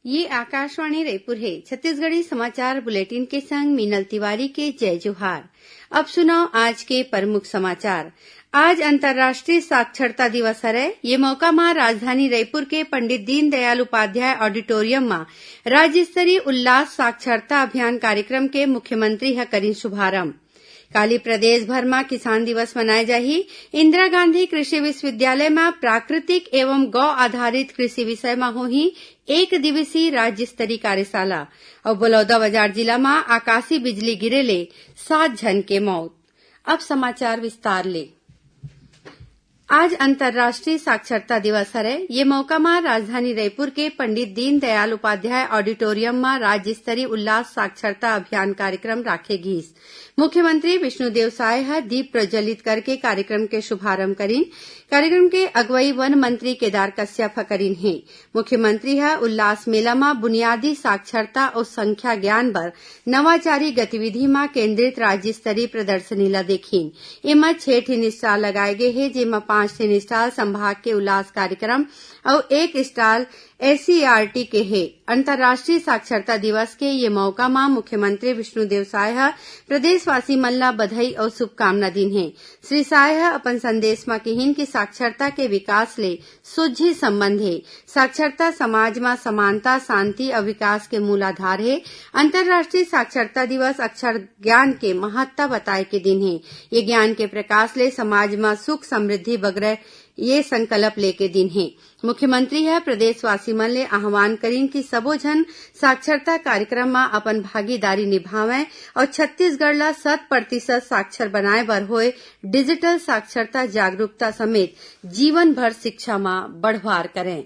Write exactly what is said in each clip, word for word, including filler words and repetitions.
ये आकाशवाणी रायपुर हे। छत्तीसगढ़ी समाचार बुलेटिन के संग मीनल तिवारी के जय जोहार। अब सुनव आज के प्रमुख समाचार। आज अंतर्राष्ट्रीय साक्षरता दिवस हरय। ये मौका म राजधानी रायपुर के पंडित दीनदयाल उपाध्याय ऑडिटोरियम म राज्य स्तरीय उल्लास साक्षरता अभियान कार्यक्रम के मुख्यमंत्री ह करिन शुभारंभ। काली प्रदेश भर म किसान दिवस मनाए जाही। इंदिरा गांधी कृषि विश्वविद्यालय म प्राकृतिक एवं गौ आधारित कृषि विषय म होही एक दिवसीय राज्य स्तरीय कार्यशाला। अउ बलौदाबाजार जिला म आकाशीय बिजली गिरे ले सात झन के मौत। अब समाचार विस्तार ले। आज अंतर्राष्ट्रीय साक्षरता दिवस हरय। ये मौका म राजधानी रायपुर के पंडित दीनदयाल उपाध्याय ऑडिटोरियम म राज्य स्तरीय उल्लास साक्षरता अभियान कार्यक्रम राखे गीस। मुख्यमंत्री विष्णुदेव साय ह दीप प्रज्वलित करके कार्यक्रम के शुभारंभ करिन। कार्यक्रम के अगुवई वन मंत्री केदार कश्यप ह करिन हे। मुख्यमंत्री ह उल्लास मेला म बुनियादी साक्षरता अउ संख्या ज्ञान बर नवाचारी गतिविधि म केंद्रित राज्य स्तरीय प्रदर्शनी ल देखिन। एमा छह ठिन स्टॉल लगाए गे हे, जेमा पांच ठिन स्टॉल संभाग के उल्लास कार्यक्रम अउ एक स्टॉल एससीईआरटी के हे। अंतर्राष्ट्रीय साक्षरता दिवस के ये मौका म मुख्यमंत्री विष्णुदेव साय ह प्रदेशवासी मन ल बधाई अउ शुभकामना दीन हे। श्री साय ह अपन संदेश म किहिन कि साक्षरता के विकास ले सोझे संबंध हे। साक्षरता समाज म समानता, शांति अउ विकास के मूल आधार हे। अंतर्राष्ट्रीय साक्षरता दिवस अक्षर ज्ञान के महत्ता बताए के दिन हे। ये ज्ञान के प्रकाश ले समाज म सुख समृद्धि बगरय, ये संकल्प लेके दिन हे। मुख्यमंत्री ह प्रदेशवासी मन ले आह्वान करिन कि सबो झन साक्षरता कार्यक्रम म अपन भागीदारी निभावंय अउ छत्तीसगढ़ ल शत प्रतिशत साक्षर बनाए बर होय डिजिटल साक्षरता जागरूकता समेत जीवन भर शिक्षा म बढ़वार करंय।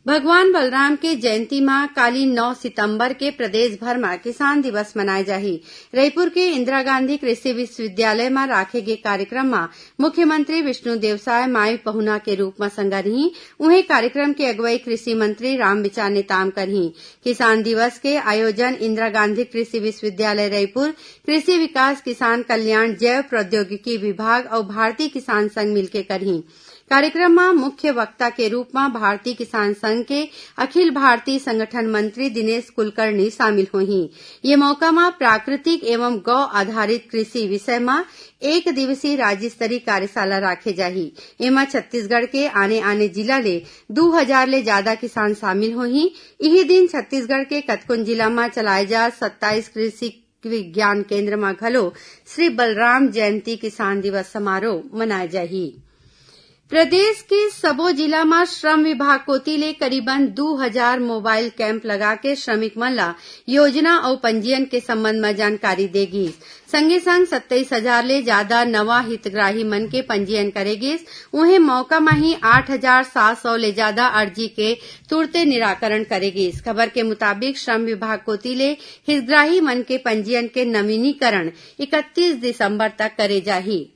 भगवान बलराम के जयंती म काली नौ सितंबर के प्रदेश भर म किसान दिवस मनाए जाही। रईपुर के इंदिरा गांधी कृषि विश्वविद्यालय म राखे गे कार्यक्रम म मुख्यमंत्री विष्णुदेव साय माई पहुना के रूप म संघारही। उहें, कार्यक्रम के अगुवई कृषि मंत्री रामविचार नेताम करही। किसान दिवस के आयोजन इंदिरा गांधी कृषि विश्वविद्यालय रईपुर, कृषि विकास, किसान कल्याण, जैव प्रौद्योगिकी विभाग अउ भारतीय किसान संघ मिलके करही। कार्यक्रम म मुख्य वक्ता के रूप म भारतीय किसान संघ के अखिल भारतीय संगठन मंत्री दिनेश कुलकर्णी शामिल होही। ये मौका म प्राकृतिक एवं गौ आधारित कृषि विषय म एक दिवसीय राज्य स्तरीय कार्यशाला राखे जाही। एमा छत्तीसगढ़ के आने-आने जिला ले दू हजार ले जादा किसान शामिल होही। इही दिन छत्तीसगढ़ के कतकोन जिला म चलाए जा सत्ताईस कृषि विज्ञान केंद्र म घलो श्री बलराम जयंती किसान दिवस समारोह मनाए जाही। प्रदेश के सबो जिला म श्रम विभाग कोति ले करीबन दू हजार मोबाइल कैंप लगा के श्रमिक मन ल योजना अउ पंजीयन के संबंध म जानकारी दे गिस। संगे संग सत्ताईस हजार ले जादा नवा हितग्राही मन के पंजीयन करे गिस। उहें, मौका म ही आठ हजार सात सौ ले जादा अर्जी के तुरते निराकरण करे गिस। खबर के मुताबिक, श्रम विभाग कोति ले हितग्राही मन के पंजीयन के नवीनीकरण इकतीस दिसंबर तक करे जाही।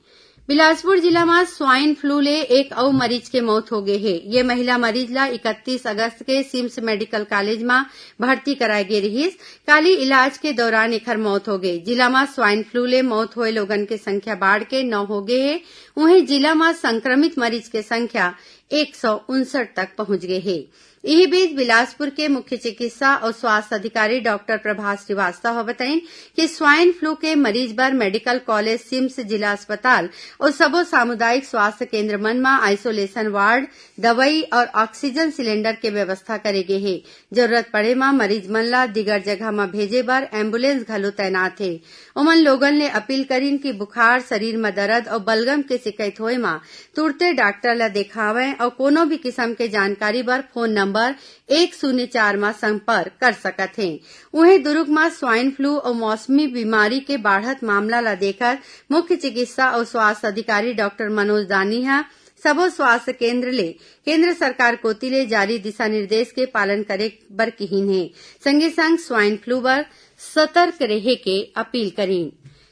बिलासपुर जिला म स्वाइन फ्लू ले एक अउ मरीज के मौत हो गे हे। ये महिला मरीज ल इकतीस अगस्त के सिम्स मेडिकल कॉलेज म भर्ती कराए गे रिहिस। काली इलाज के दौरान एखर मौत हो गे। जिला म स्वाइन फ्लू ले मौत होए लोगन के संख्या बाढ़ के नौ हो गे हे। उहें, जिला म संक्रमित मरीज के संख्या एक सौ उनसठ तक पहुंच गे हे। इही बीच, बिलासपुर के मुख्य चिकित्सा अउ स्वास्थ्य अधिकारी डॉक्टर प्रभात श्रीवास्तव ह बताइन कि स्वाइन फ्लू के मरीज बर मेडिकल कॉलेज, सिम्स, जिला अस्पताल अउ सबो सामुदायिक स्वास्थ्य केंद्र मन म आइसोलेशन वार्ड, दवई अउ ऑक्सीजन सिलेंडर के व्यवस्था करे गे हे। जरूरत पड़े म मरीज मन ल दिगर जगह म भेजे बर एम्बुलेंस घलो तैनात हे। ओमन लोगन ले अपील करिन कि बुखार, शरीर म दरद अउ बलगम के शिकायत होए म तुरते डॉक्टर ल देखावंय अउ कोनो भी किसम के जानकारी बर फोन नंबर एक शून्य चार म संपर्क कर सकत हें। उहें, दुरूग म स्वाइन फ्लू अउ मौसमी बीमारी के बाढ़त मामला ल देखत मुख्य चिकित्सा अउ स्वास्थ्य अधिकारी डॉक्टर मनोज दानी ह सबो स्वास्थ्य केंद्र ले केंद्र सरकार कोति ले जारी दिशा निर्देश के पालन करे बर किहिन हे। संगे संग स्वाइन फ्लू बर सतर्क रेहे के अपील करिन।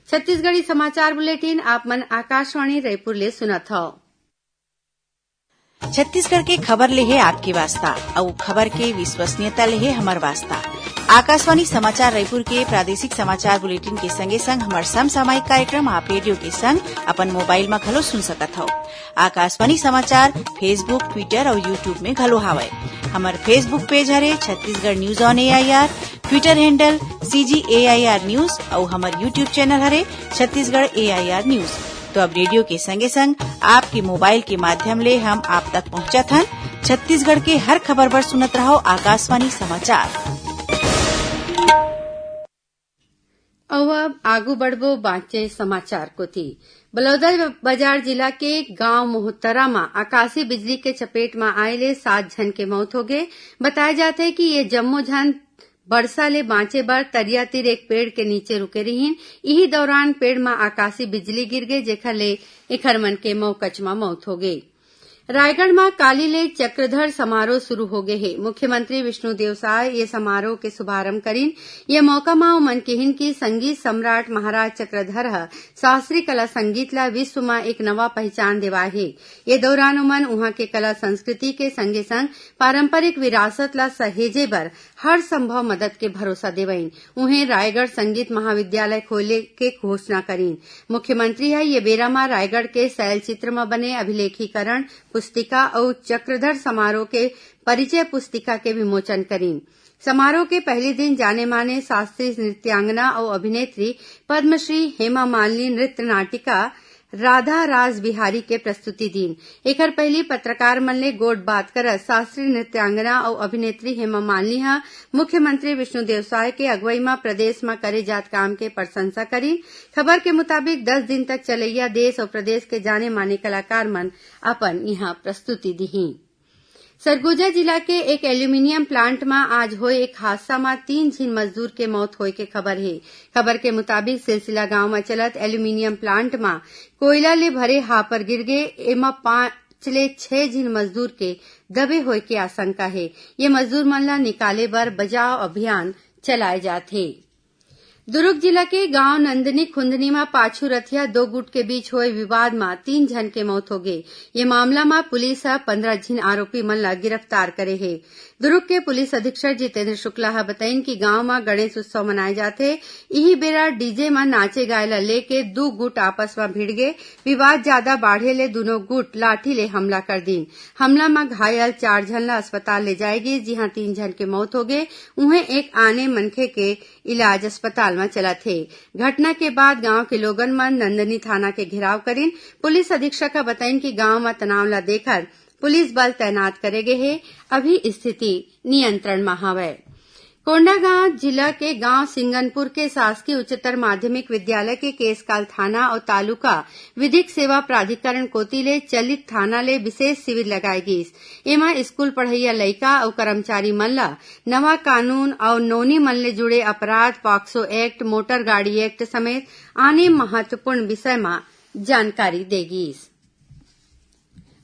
छत्तीसगढ़ी समाचार बुलेटिन आप मन आकाशवाणी रायपुर ले सुनत हव। छत्तीसगढ़ के खबर ले हे आपके वास्ता, अउ खबर के विश्वसनीयता ले हे हमर वास्ता। आकाशवाणी समाचार रायपुर के प्रादेशिक समाचार बुलेटिन के संगे संग हमर समसामयिक कार्यक्रम आप रेडियो के संग अपन मोबाइल म घलो सुन सकत हव। आकाशवाणी समाचार Facebook, Twitter अउ YouTube में घलो हावय। हमर Facebook पेज हरे Chhattisgarh news on AIR, Twitter handle CG AIR news अउ हमर YouTube चैनल हरे छत्तीसगढ़ एआईआर न्यूज। तो अब रेडियो के संगे संग आपके मोबाइल के माध्यम ले हम आप तक पहुंचत हन। छत्तीसगढ़ के हर खबर बर सुनत रहव आकाशवाणी समाचार। अउ अब आगू बढ़बो बांचे समाचार कोति। बलौदाबाजार जिला के गांव मोहतरा म आकाशीय बिजली के चपेट म आए ले सात झन के मौत होगे। बताए जाथे कि ये जम्मो झन बरसा ले बांचे बर तरिया तीर एक पेड़ के नीचे रुके रिहिन। इही दौरान पेड़ म आकाशीय बिजली गिर गे, जेखर ले एखर मन के मौकच म मौत होगे। रायगढ़ म काली ले चक्रधर समारोह शुरू हो गे हे। मुख्यमंत्री विष्णुदेव साय ये समारोह के शुभारंभ करिन। ये मौका म ओमन किहिन कि संगीत सम्राट महाराज चक्रधर ह शास्त्रीय कला संगीत ला विश्व म एक नवा पहिचान देवाय हे। ये दौरान ओमन उहां के कला संस्कृति के संगे संग पारंपरिक विरासत ला सहेजे बर हर संभव मदद के भरोसा देवइन। उहें, रायगढ़ संगीत महाविद्यालय खोले के घोषणा करिन। मुख्यमंत्री ह ये बेरा म रायगढ़ के शैलचित्र म बने अभिलेखीकरण पुस्तिका अउ चक्रधर समारोह के परिचय पुस्तिका के विमोचन करिन। समारोह के पहली दिन जाने माने शास्त्रीय नृत्यांगना अउ अभिनेत्री पद्मश्री हेमा मालिनी नृत्य नाटिका राधा रास बिहारी के प्रस्तुति दीन। एखर पहिली पत्रकार मन ले गोठ बात करत शास्त्रीय नृत्यांगना अउ अभिनेत्री हेमा मालिनी ह मुख्यमंत्री विष्णुदेव साय के अगुवई म प्रदेश म करे जात काम के प्रशंसा करिन। खबर के मुताबिक, दस दिन तक चलइया देश अउ प्रदेश के जाने माने कलाकार मन अपन इहां प्रस्तुति दिही। सरगुजा जिला के एक एल्यूमिनियम प्लांट म आज होए एक हादसा म तीन झिन मजदूर के मौत होए के खबर हे। खबर के मुताबिक, सिलसिला गांव म चलत एल्यूमिनियम प्लांट म कोयला ले भरे हापर गिर गे। एमा पांच ले छह झिन मजदूर के दबे होए के आशंका हे। ये मजदूर मन ला निकाले बर बचाव अभियान चलाए जात हे। दुरूग जिला के गांव नंदनी खुंदनी म पाछू रथिया दो गुट के बीच होए विवाद म तीन झन के मौत होगे। ये मामला म पुलिस ह पंद्रह झिन आरोपी मन ला गिरफ्तार करे हे। दुरूग के पुलिस अधीक्षक जितेंद्र शुक्ला ह बतइन कि गांव म गणेश उत्सव मनाए जाथे। इही बेरा डीजे म नाचे गाए ला लेके दू गुट आपस म भिड़ गे। विवाद जादा बाढ़े ले दूनों गुट लाठी ले हमला कर दीन। हमला म घायल चार झन ला अस्पताल ले जाए गिस, जिहां तीन झन के मौत होगे, उहें एक आने मनखे के इलाज अस्पताल म चलत हे। घटना के बाद गांव के लोगन मन नंदनी थाना के घेराव करिन। पुलिस अधीक्षक ह बतइन कि गांव म तनाव ल देखत पुलिस बल तैनात करे गे हे। अभी स्थिति नियंत्रण म हवय। कोंडागांव जिला के गांव सिंगनपुर के शासकीय उच्चतर माध्यमिक विद्यालय के केसकाल थाना अउ तालुका विधिक सेवा प्राधिकरण कोति ले चलित थाना ले विशेष शिविर लगाए गीस। एमा स्कूल पढ़इया लइका अउ कर्मचारी मन ल नवा कानून अउ नोनी मन ले जुड़े अपराध, पॉक्सो एक्ट, मोटर गाड़ी एक्ट समेत आने महत्वपूर्ण विषय म जानकारी दे गीस।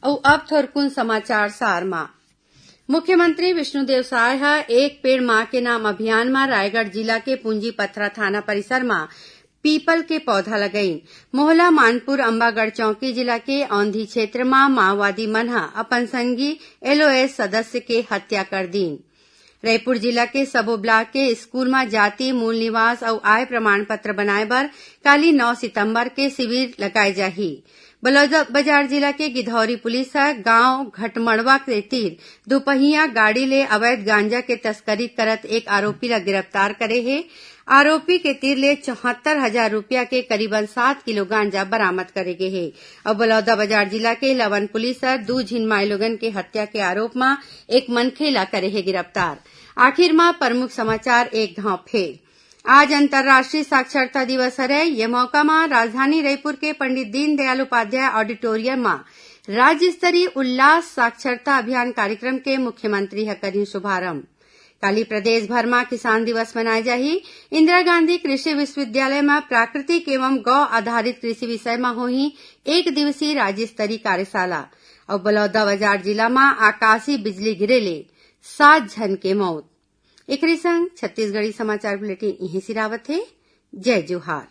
अउ अब थोरकुन समाचार सार म। मुख्यमंत्री विष्णुदेव साय ह एक पेड़ मां के नाम अभियान म रायगढ़ जिला के पूंजी पथरा थाना परिसर म पीपल के पौधा लगइन। मोहला मानपुर अम्बागढ़ चौकी जिला के औंधी क्षेत्र म माओवादी मन ह अपन संगी एलओएस सदस्य के हत्या कर दीन। रईपुर जिला के सबो ब्लॉक के स्कूल म जाति, मूल निवास अउ आय प्रमाण पत्र बनाए बर काली नौ सितंबर के शिविर लगाए जाही। बलौदाबाजार जिला के गिधौरी पुलिस ह गांव घटमड़वा के तीर दुपहिया गाड़ी ले अवैध गांजा के तस्करी करत एक आरोपी ला गिरफ्तार करे हे। आरोपी के तीर ले चौहत्तर हजार रुपया के करीबन सात किलो गांजा बरामद करे गे हे। अउ बलौदाबाजार जिला के लवन पुलिस ह दू झिन माईलोगन के हत्या के आरोप म एक मनखे ला करे हे गिरफ्तार। आखिर म प्रमुख समाचार एक घांव फेर। आज अंतर्राष्ट्रीय साक्षरता दिवस हरय। ये मौका म राजधानी रईपुर के पंडित दीनदयाल उपाध्याय ऑडिटोरियम म राज्य स्तरीय उल्लास साक्षरता अभियान कार्यक्रम के मुख्यमंत्री ह करिन शुभारंभ। काली प्रदेश भर म किसान दिवस मनाए जाही। इंदिरा गांधी कृषि विश्वविद्यालय म प्राकृतिक एवं गौ आधारित कृषि विषय म होही एक दिवसीय राज्य स्तरीय कार्यशाला। अउ बलौदाबाजार जिला म आकाशीय बिजली गिरे ले सात झन के मौत। एकरे संग छत्तीसगढ़ी समाचार बुलेटिन इहें सिरावत हे। जय जोहार।